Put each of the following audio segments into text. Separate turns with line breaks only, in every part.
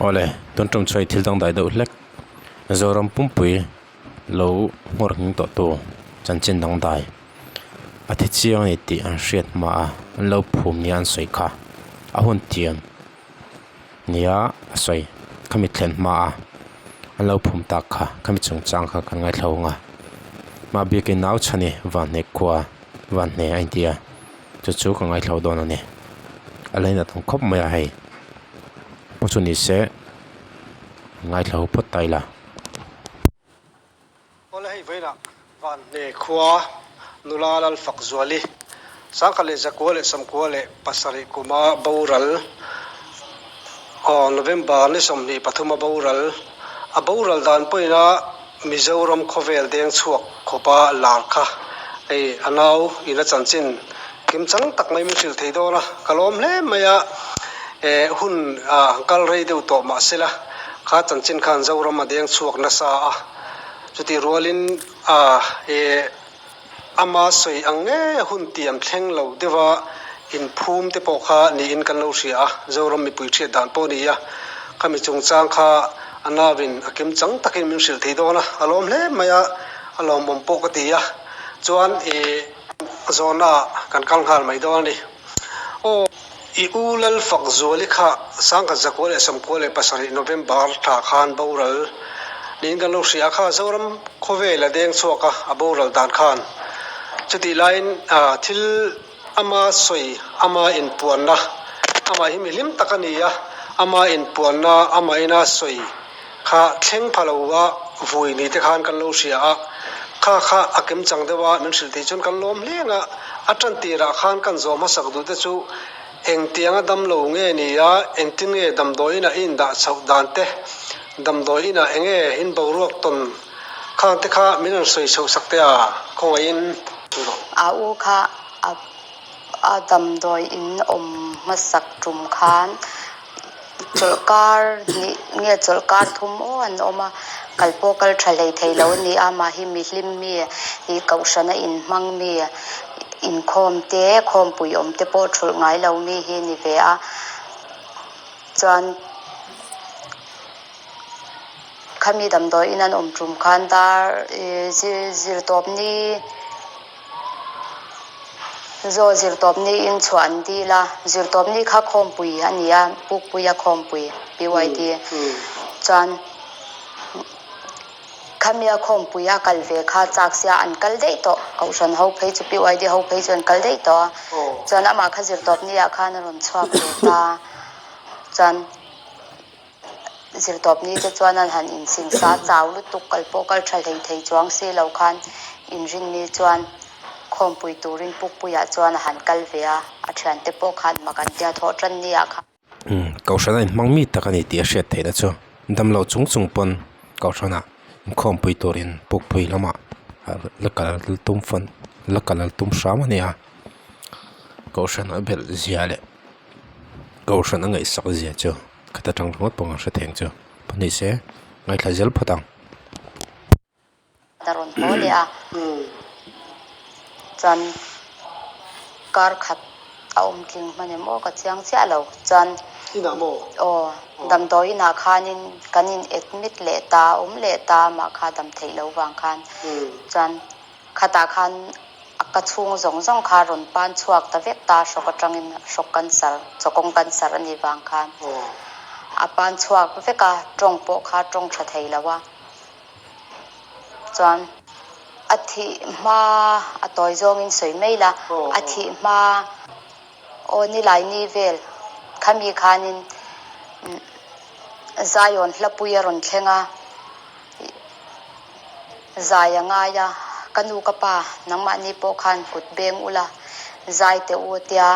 Awle, tun tum chu hei thil dangdai deuh hlek Zoram pumpui lo nghawr nghing tawh tu chanchin dangdai a thi chiang a ni tih an hriat hma a an lo phum nia an sawi kha a hun tiam nia a sawi khami thlen hma a an lo phum tak kha khami chungchang kha kan ngaithla ang a mah biakin nau chhani vanhne khua vanhne a inti a chu chu ka ngaithla dawn a ni a lainat ang khawp mai a hei pawh chu ni se ngaithla ho phawt ta ila.
Awle hei vawiinah Vanhne khua nula Lalfakzuali Sangkhat leh Zakua leh Samkua leh pasarih kuma boral aw November ni 23 a boral a boral dan pawhin Mizoram khawvel deng chhuak khawpa lar kha hei a nau in a chanchin kimchang tak mai min hrilh thei dawn a ka lawm hle mai a eh hun kal rei deuh tawh mahsela kha chanchin khan Zoram a deng chhuak nasa a. Chutih rualin a e ama sawi ang nge hun tiam thleng lo deuha inphum te pawh kha niin kan lo hria a, Zoram mipui hriat dan pawh a ni a, khami chungchang kha a nauin a kim chang takin min hrilh thei dawn a, a lawm hle mai a, a lawmawm pawh ka ti a, chuan e zawhna ah kan kal nghal mai dawn a ni. Aw, i u Lalfakzuali kha Sangkhat Zakua leh Sawmkua leh pasarih November thla khan boral niin kan lo hria kha Zoram khawvel a deng chhuak a, a boral dan khan. Chutih laiin thil ama sawi, ama inpuanna, amah hi mi hlim tak a ni a, ama inpuanna, ama ina sawi Kha thleng pha lo a vui ni te khan kan lo hria a, kha kha a kem chang deuh a min hrilh tih chuan kan lawm hleng a, a tan tirah khan kan zawh hmasak duh te chu engtianga dam lo nge ni a, engtin nge damdawi inah i indah chhoh dan te, damdawi inah enge in boruak tawn khang te kha min rawn sawi chhoh sak teh a, khawngaihin.
A u kha a a damdawi in awm hmasak tum khan Chawlhkar hnih nge chawlhkar thum aw an awm a, kal pawh kal tha hlei thei lo a ni a, mah hi mihlim mi ih kohhrana inhmang mi inkhawm te khawmpui awm te pawh thulh ngai lo mi hi a ni ve a, chuan khami damdawiin an awm tum khan dar ih zirtawp ni. Zaw zirtawpni in chhuah an dil a, zirtawpni kha khawmpui a ni a, Pukpuia khawmpui, PYD, chuan khamia khawmpui a kal ve kha chak sia an kal daih tawh, Kohhran ho phei chu PYD ho phei chu an kal daih tawh a, chuan amah kha zirtawpni ah khan a rawn chhuak ve ta, chuan. Zirtawpni te chuan an han insingsa chau lutuk kal pawh kal tha hlei thei chuang si lo khan inrinni chuan khawmpui turin Pukpuiah chuan a han kal ve a, a thiante pawh khan mak an tia thawh tan ni ah khan.
Umm Kohhrana inhmang mi tak a ni tih a hriat theihna chu damlo chung chung pawn Kohhrana inkhawmpui turin Pukpui lamah la kal tum fan la kal tum hram a ni a, Kohhran a belh zia leh. Kohhran a ngaihsak zia chu ka ta tang ringawt pawh ang hre theng chu pawh ni se ngaithla zel phawt ang.
A rawn haw leh a, chuan kar khat a awm tling hman em aw ka chiang chiah lo chuan aw damdawi inah khanin kan in admit leh ta awm leh ta mah kha dam theih loh vang khan chuan Khatah khan a ka chhung zawng zawng kha rawn pan chhuak ta vek ta hrawk atangin hrawk cancer, chawkawng cancer a nih vang khan a pan chhuak vek a, tawng pawh kha tawng tha thei lo a. Chuan a thih hma a tawi zawngin sawi mai la, a thih hma aw nilai ni vel khami khanin Zion hlapui a rawn thleng a. Zai a ngai a, ka nu ka pa nangmahni pawh khan kut beng ula zai teh u tia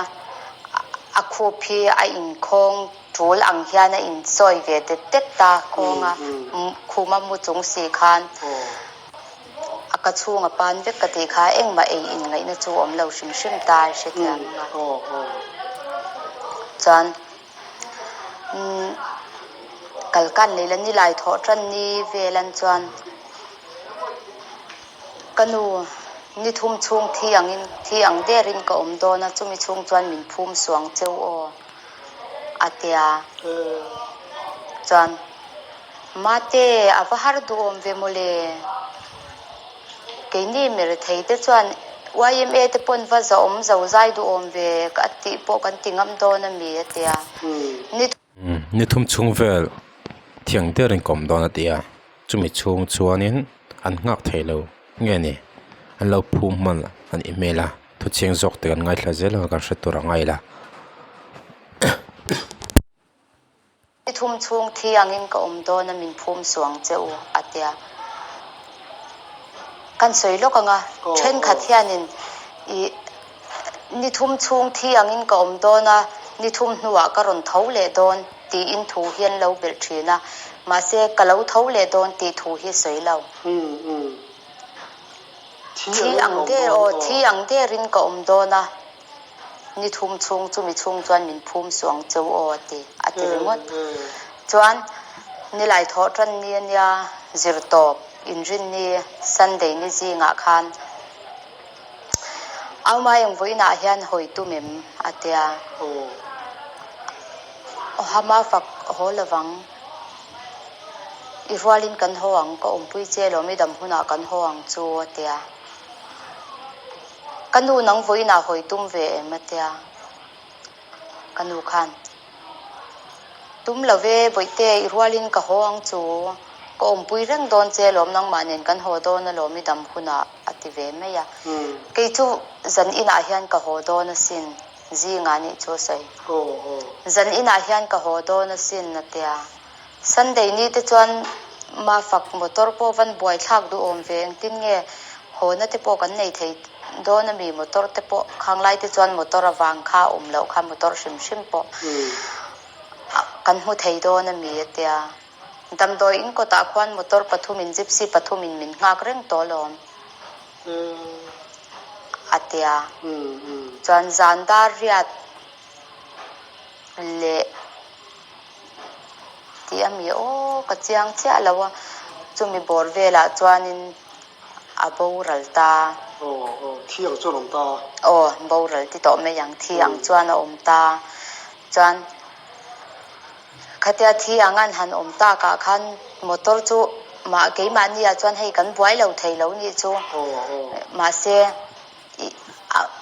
a khup hi a inkhawng tul ang hian a insawi ve tet tet ta kawng a, khuma mu chung si khan a ka chhung a pan vek ka tih kha engmah ei inngaihna chu awm lo hrim hrim ta a hrethiam ang a. Chuan. Kalkan leh la nilai thawh tan ni vel an chuan ka nu ni thum chhung thi angin thi ang derin ka awm dawn a chumi chhung chuan min phum suang cheu aw a tia. Chuan, Mate, a va har duhawm ve mawle. Keini mirethei te chuan yma te pawn va zahawm zo zai duhawm ve a tih pawh kan ti ngam dawn a mi a ti a. Ni.
Ni thum chhung vel thiang derin ka awm dawn a ti a, chumi chhung chuanin an nghak thei lo nge ni an lo phum hman a nih hmel a, thu chheng zawk te kan ngaithla zel ang a kan hre tur a ngai la.
Ni thum chhung thi angin ka awm dawn a min phum suang che u a tia. Kan sawi lawk ang a, thenkhat hianin i ni thum chhung thi angin ka awm dawn a, ni thum hnuah ka rawn tho leh dawn tiin thu hi an lo belh thin a, mahse ka lo tho leh dawn tih thu hi sawi lo. Thi ang der aw, thi ang derin ka awm dawn a. Ni thum chhung chumi chhung chuan min phum suang cheu aw a ti, a ti ringawt. Chuan nilai thawh tan ni ania zir tawp inrinni Sunday ni zingah khan Auma eng vawiinah hian hawi tum em a tia. Hama fak haw lovang, i rualin kan haw ang, ka awmpui che lawm i dam hunah kan haw ang chu a tia. Ka nu nang vawiinah hawi tum ve em a tia ka nu khan tum lo ve bawihte i rualin ka haw ang chu ka awmpui reng dawn che alawm nangmah nen kan haw dawn alawm i dam hunah a ti ve mai a kei chu zan inah hian ka haw dawn asin zingah nih chu a sawi zan inah hian ka haw dawn asin a tia Sunday ni te chuan Mafak motor pawh van buai thlak duhawm ve engtin nge hawna te pawh kan nei thei dawn ami motor te pawh khang lai te chuan motor avang kha awm loh kha motor hrim hrim pawh kan hmu thei dawn ami a tia damdawi in kawtah khuan motor pathum in gypsy pathum in min nghak reng tawh alawm a tia chuan zan dar riat leh. Tih a mi aw ka chiang chiah lo a, chumi bawr velah chuanin a boral ta.
Aw aw thi ang chuan a awm ta.
Aw boral ti tawh mai ang, thi ang chuan a awm ta. Chuan khatia thi ang an han awm takah khan motor chu mah keimahni ah chuan hei kan buai lo thei lo nih chu. Mahse.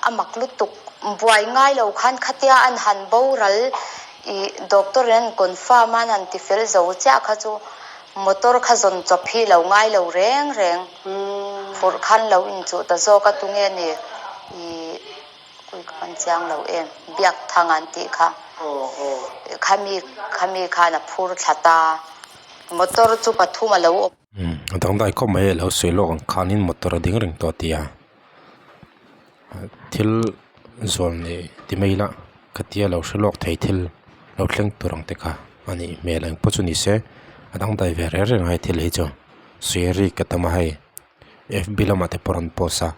A mak lutuk buai ngai lo khan khatia an han boral i doctor in an confirm a an han ti fel zo chiah kha chu motor kha zawn chawp hi lo ngai lo reng reng phurh khan lo inchuh ta zawk a tunge ni i kui ka pan chiang lo em biak thang an tih kha khami khami khan a phur thla ta motor chu pathum a lo awm.
A dangdai khawp mai a lo sawi lawk ang khanin motor a ding reng tawh a ti a thil zawl nei ti mai ila khatia lo hre lawk thei thil lo thleng tur ang te kha a nih hmel a engpawh chu ni se a dangdai ve reng reng a hei thil hi chu sawi rik a tam a hei fb lamah te pawh rawn post a.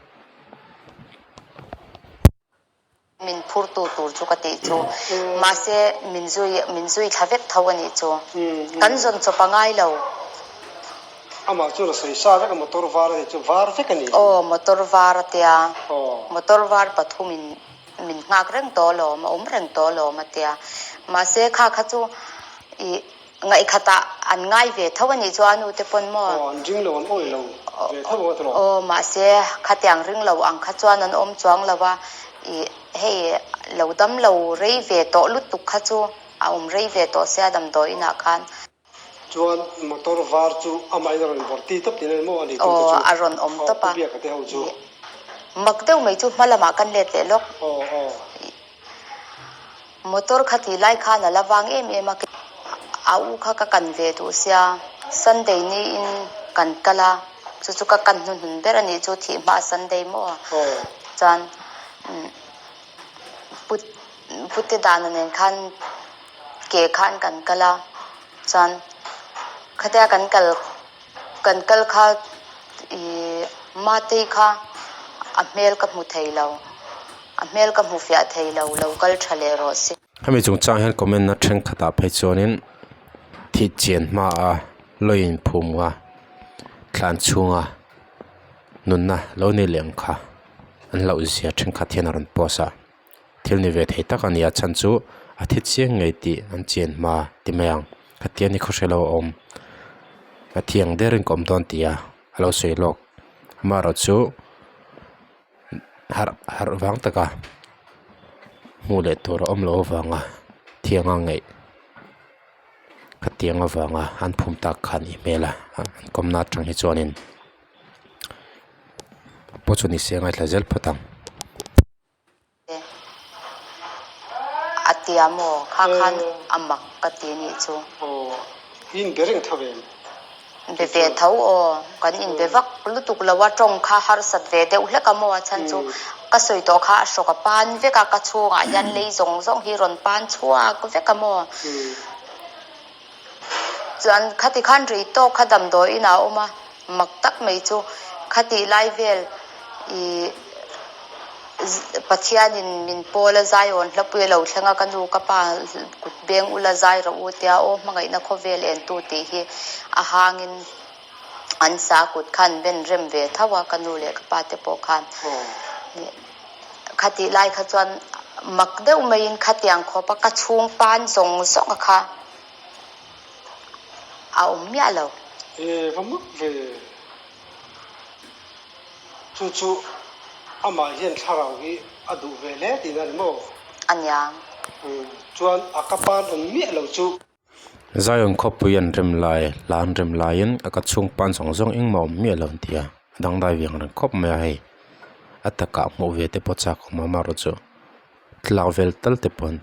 Min phurtu tur chu ka tih chu. Mahse, min zui, min zui thla vek tho a nih chu. Kan zawn chawp a ngai lo.
Amah chuan a sawi sa vek a, motor var a nih chu, var vek a ni.
Aw, motor var a tia. Motor var pathumin min nghak reng tawh alawm, a awm reng tawh alawm a tia. Mahse, kha kha chu i Ngaihkhatah an ngai ve tho a nih chu a nu te pawn maw?
Aw, an ring lo, an awih lo ve tho ang a ti lo.
Aw, mahse khatiang ring lo ang kha chuan an awm chuang lo a, i hei lo dam lo rei ve tawh lutuk kha chu a awm rei ve tawh sia damdawi inah khan.
Chuan motor var chu amahin a rawn vawrh ti tawp tih na ni maw a ni tu te chu?
Aw, a rawn awm tawp a.
Aw, Pu Biaka te ho chu.
Mak deuh mai chu hma lamah kan let leh lawk.
Aw, aw.
Motor kha ti lai khan a la vang em em a, a u kha ka kan ve duh sia, Sunday ni in kan kal a, chu chu ka kan hnuhnun ber a nih chu thih hma Sunday maw chuan pute dana nen khan ke khan kan kal a, chuan khatia kan kal kan kal kha ih Matei kha a hmel ka hmu thei lo. A hmel ka hmu fiah thei lo, lo kal tha leh rawh se.
Hemi chungchang hian comment na thenkhatah phei chuanin thih chian hmaa lawin phumnga thlan chhunga nunna lo nei leh ang kha an hlauh zia thenkhat hian a rawn post a, thil ni ve thei tak a ni a chhan chu a thi chiang ngei tih an chian hma ti mai ang. Khatia ni khawhre lo a awm. A thiang derin ka awm dawn tih a a lo sawi lawk. Amaherawhchu harh harh vang taka hmuh leh tur a awm loh avanga thianga ngaih khatiang avanga an phum tak kha a nih hmel a an kawmna atang hi chuanin pawh chu ni se a ngaithla zel phawt ang.
A tia maw? Kha khan a mak ka ti nih chu.
Aw, i inbe reng tho em?
Be ve tho aw, kan inbe vak lutuk lo a, tawng kha harsat ve deuh hlek a maw? A chhan chu ka sawi tawh kha a hrawk a pan vek a, ka chhungah hian lei zawng zawng hi rawn pan chhuak vek a maw? Chuan khati khan rei tawk kha damdawiin ah a awm a, mak tak mai chu khatih lai vel ih Pathianin min pawl a zai awn hlapui a lo thleng a, ka nu ka pa kut beng ula zai rawh u tia aw hmangaihna khawvel entu tih hi a hangin an sa kut khan ben rem ve tho a, ka nu leh ka pa te pawh khan. Khatih lai kha chuan mak deuh maiin khatiang khawpa ka chhung pan zawng zawng a kha a awm miah lo.
E va mak ve. Chu chu amah hian thlarau hi a duh ve hle tihna a ni maw?
A niang.
Chuan a ka pan awm miah lo chu.
Zion khawpui an rem lai, hla an rem laiin a ka chhung pan zawng zawng engmah awm miah lo an ti a, a dangdai ve ang reng khawp mai a hei. A takah hmuh ve te pawh chak awm a amaherawh chu thlalak vel tal te pawh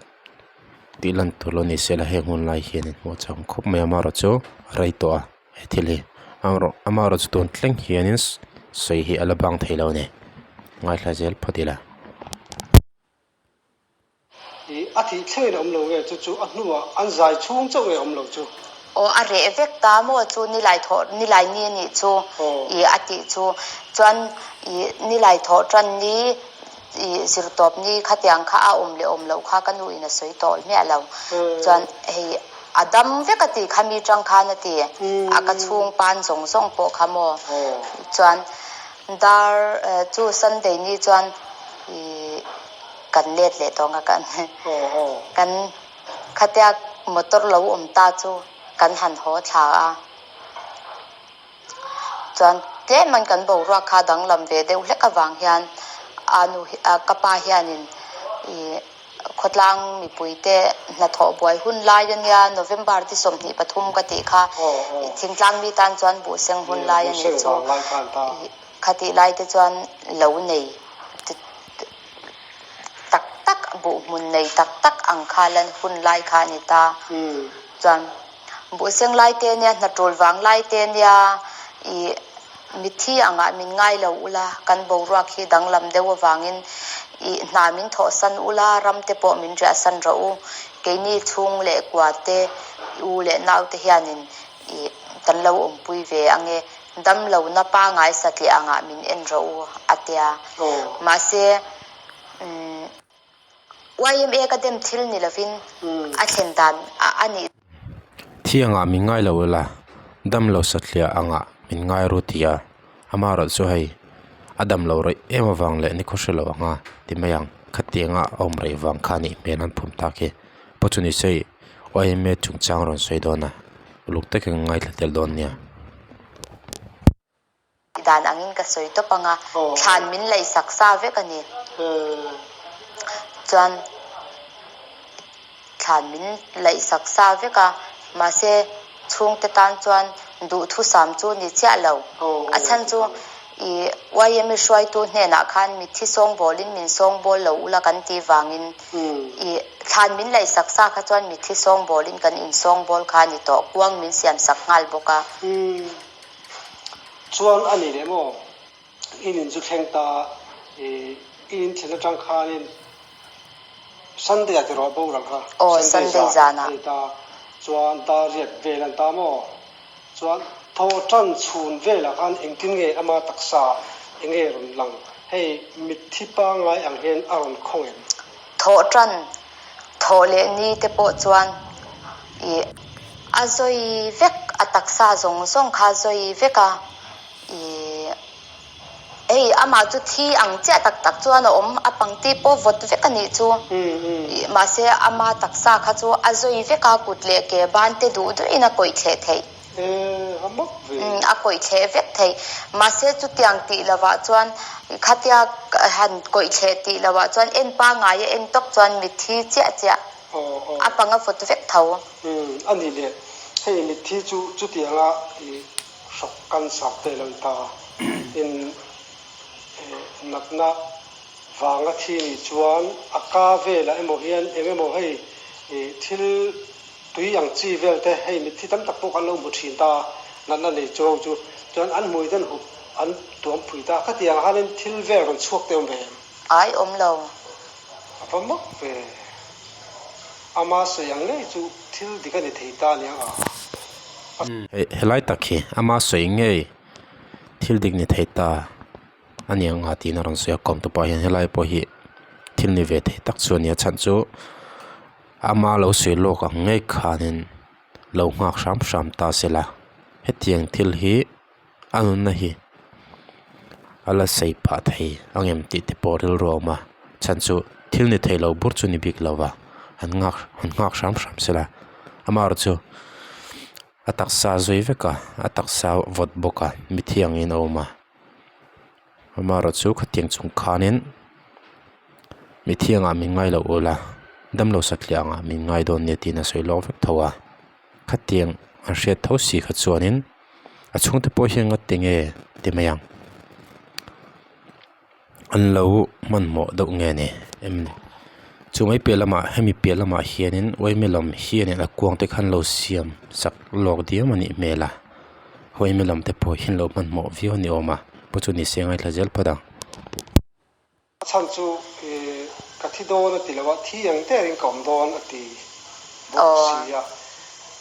tih lan tur lo ni se la heng hun lai hian in hmuh chak awm khawp mai a amaherawh chu a rei tawh a he thil hi amaherawh chu tun thleng hianin sawi hi a la bang thei lo a ni ngaithla zel phawt ila.
I a thih thlengin a awm lo nge chu chu a hnuah an zai chhung chauh nge awm lo chu?
Aw a reh vek ta maw chu nilai thawh nilai ni anih chu i a tih chu chuan i nilai thawh tan ni i zirtawp ni khatiang kha a awm leh awm loh kha ka nu in a sawi tawh hmiah lo chuan hei a dam vek a tih kha mi tang khan a ti a ka chhung pan zawng zawng pawh kha maw chuan dar chu Sunday ni chuan i Kan let leh tawh ang a kan kan khatia motor lo awm ta chu kan han haw thla a, chuan tlem an kan boruak kha danglam ve deuh hlek avang hian a nu hi ka pa hianin ih khawtlang mipuite hnathawh buai hun lai a nia November ti 23 ka tih kha thingtlang mi tan chuan buhseng hun lai a nih chu ih khatih lai te chuan lo nei. Tak tak buh hmun nei tak tak ang kha lan hun lai kha a ni ta. Chuan buh seng lai te nia, hna tul vang lai te nia i mithi angah min ngai lo ula, kan boruak hi danglam deuh avangin i hna min thawhsan ula, ram te pawh min riahsan rawh u. Keini chhung leh kua te, i u leh nau te hianin i kan lo awmpui ve ange. Damlohna pangai satliah angah min en rawh u, a tia. Mahse, yma ka dem thil ni lovin a thlen dan a nih.
Thi angah min ngai lo ila, damlo satliah angah min ngai ru ti a, amaherawh chu hei a damlo rei em avang leh ni khaw hre lo anga ti mai ang, khatianga a awm rei vang kha a nih hmel an phum tak hi. Pawh chu ni se yma chungchang rawn sawi dawn a. Uluk takin ka ngaithla tel dawn nia.
Dan angin ka sawi tawp ang a, thlan min laihsak sa vek a ni. Chuan thlan min laihsak sa vek a, mahse chhungte tan chuan duhthusam chu ni chiah lo. A chhan chu i yma hruaitu hnenah khan mitthi sawngbawlin min sawngbawl lo ula kan tih vangin I thlan min laihsak sa kha chuan mitthi sawngbawlin kan insawngbawl kha a ni tawh, kuang min siamsak nghal bawk a.
Umm, chuan a ni leh maw? I nin chu thleng ta a, i i in thlen atang khanin Sunday ah tiraw boral kha?
Aw, Sunday zan ah.
A ni ta, chuan dar riat vel an ta maw? Chuan thaw tan chhun velah khan engtin nge ama taksa enge rawn lang? Hei mitthi pangngai ang hian a rawn khawng em?
Thawh tan thawh leh ni te pawh chuan i a zawi vek, a taksa zawng zawng kha a zawi vek a, i. Hei amah chu thi ang chiah tak tak chuan a awm, a pangti pawh vawt vek a nih chu. Mahse ama taksa kha chu a zawi vek a, kut leh ke ban te duh duhin a kawih thleh theih. A kawih thleh vek theih. Mahse chutiang tih lovah chuan khatia han kawih thleh tih lovah chuan en pangngai a en tawk chuan mitthi chiah chiah a pang a vawt vek tho.
A nih leh hei mitthi chu chutianga hrawk cancer te lo ni ta in natna vanga thi nih chuan a ka velah emaw hian eng emaw hei thil tui ang chi vel te hei mitthi tam tak pawh kan lo hmu thin ta natna nei chu ho chu chuan an hmui te an hup an tuam phui ta khatiang khanin thil vel rawn chhuak te awm ve em?
Ai awm lo.
A va mak ve. Ama sawi ang ngei chu thil dik a ni thei ta aniang a.
Hei helai tak hi ama sawi ngei thil dik ni thei ta aniang a tiin a rawn sawi a kawm tu pah hian helai pawh hi thil ni ve thei tak chu a nia chhan chu ama lo sawi lawk ang ngei khanin lo nghak hram hram ta sela hetiang thil hi a nunna hi a la sei phah thei ang em tih te pawh rilru a awm a chhan chu thil ni thei lo bur chu ni bik lo va an nghak an nghak hram hram sela amaherawh chu a taksa a zui vek a a taksa vawt bawk a mithiangin a awm a amaherawh chu khatiang chung khanin mithiangah min ngai loh ula damlo satliah angah min ngai dawn nia tiin a sawi lawk vek tho a khatiang an hriat tho si kha chuanin. A chhungte pawh hian nga ti nge ti mai ang an lo hmanhmawh deuh nge ni em ni chu mai piah lamah hemi piah lamah hianin uaime lam hianin a kuang te kha an lo siam sak lawk diam a nih hmel a uaime lam te pawh hi an lo hmanhmawh viau a ni awm a pawh chu ni se ngaithla zel phawt ang.
A chhan chu ka thi dawn a ti lo a, thi ang derin ka awm dawn a ti bawk si a.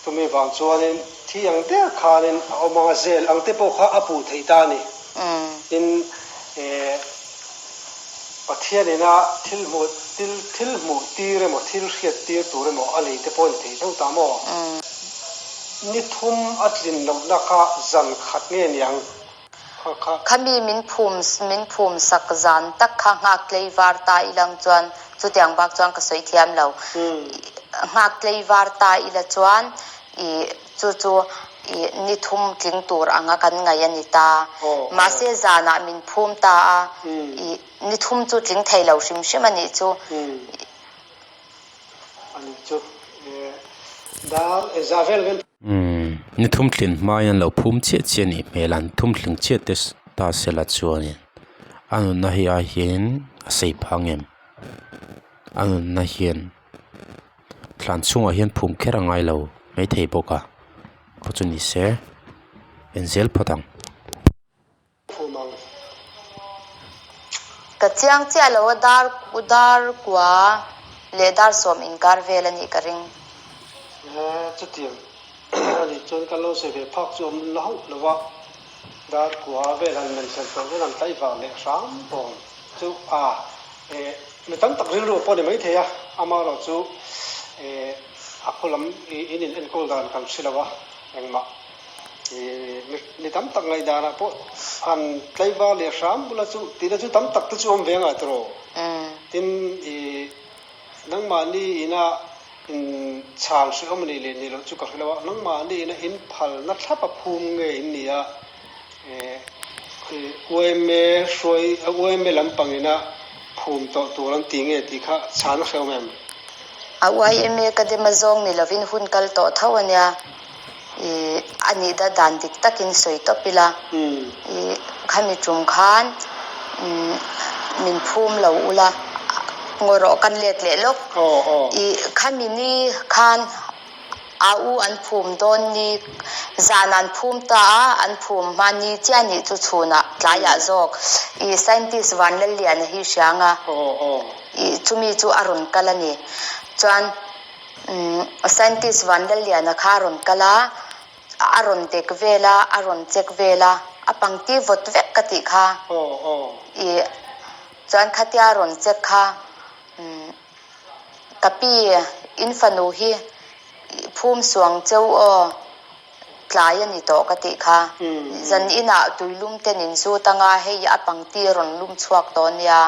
Chumi vang chuanin thi ang der khanin a awm ang a, zel ang te pawh kha a puh theih ta a ni. Tin, Pathian ina thil hmuh thil hmuh tir emaw thil hriat tir tur emaw a nei te pawh a ni thei tho ta maw? Ni thum a tlin lohna kha zan khat nge niang?
Khami min phum min phum sak zan tak kha nghak tlei var ta ilang chuan chutiang bak chuan ka sawi thiam lo. Nghak tlei var ta ila chuan i chu chu i ni thum tling tur anga kan ngaih a ni ta. Mahse zanah min phum ta a, i ni thum chu tling thei lo hrim hrim a nih chu.
Umm ni thum thlin hmain an lo phum chiah chiah a nih hmel a an thum thling chiah te ta sela chuanin a nunna hi ai hianin a sei phah ang em a nunna hian thlan chhungah hian phum kher a ngai lo maithei bawk a khaw chu ni se en zel phawt ang.
Ka chiang chiah lo a dar dar kua leh dar sawm inkar vel a nih ka ring.
Chutiang a nih chuan kan lo sawi ve phak chu awm la hauh lo a, dar kua vel han men thlen tawh chuan an tlaivah leh hram tawng chu a mi tam tak rilru pawh a ni maithei a, amaherawh chu a khaw lam in in enkawl dan kan hre lo a engmah. Mi tam tak ngaihdanah pawh han tlaiva leh hram bula chu tihna chu tam tak te chu awm ve angai tawh. Tin, i nangmahni ina in chhal hrehawm a nih leh nih loh chu ka hre lo a, nangmahni ina in phalna thlap a phum nge in ni a, yma hruai yma lampang ina phum tawh tur an ti nge tih kha chhan a hrehawm em?
A yma ka dem a zawng ni lovin hun kal tawh tho a nia. I a nih dat dan dik takin sawi tawp ila. I khami tum khan min phum lo ula ngaw rawh kan let leh lawk. I khami ni khan a u an phum dawn ni zan an phum ta a, an phum hma ni chiah nih chu chhunah tlaiah zawk i scientist Vanlalliana hi hriang a, i chumi chu a rawn kal a ni. Chuan. Scientist Vanlalliana kha a rawn kal a, a rawn dek vel a, a rawn check vel a, a pangti vawt vek ka tih kha. Ih, chuan khatia a rawn check kha, ka pi, in fanu hi phum suang cheu aw. Tlai a ni tawh ka tih kha. Zan inah tuilum ten in zut anga hei a pangti rawn lum chhuak tawh nia.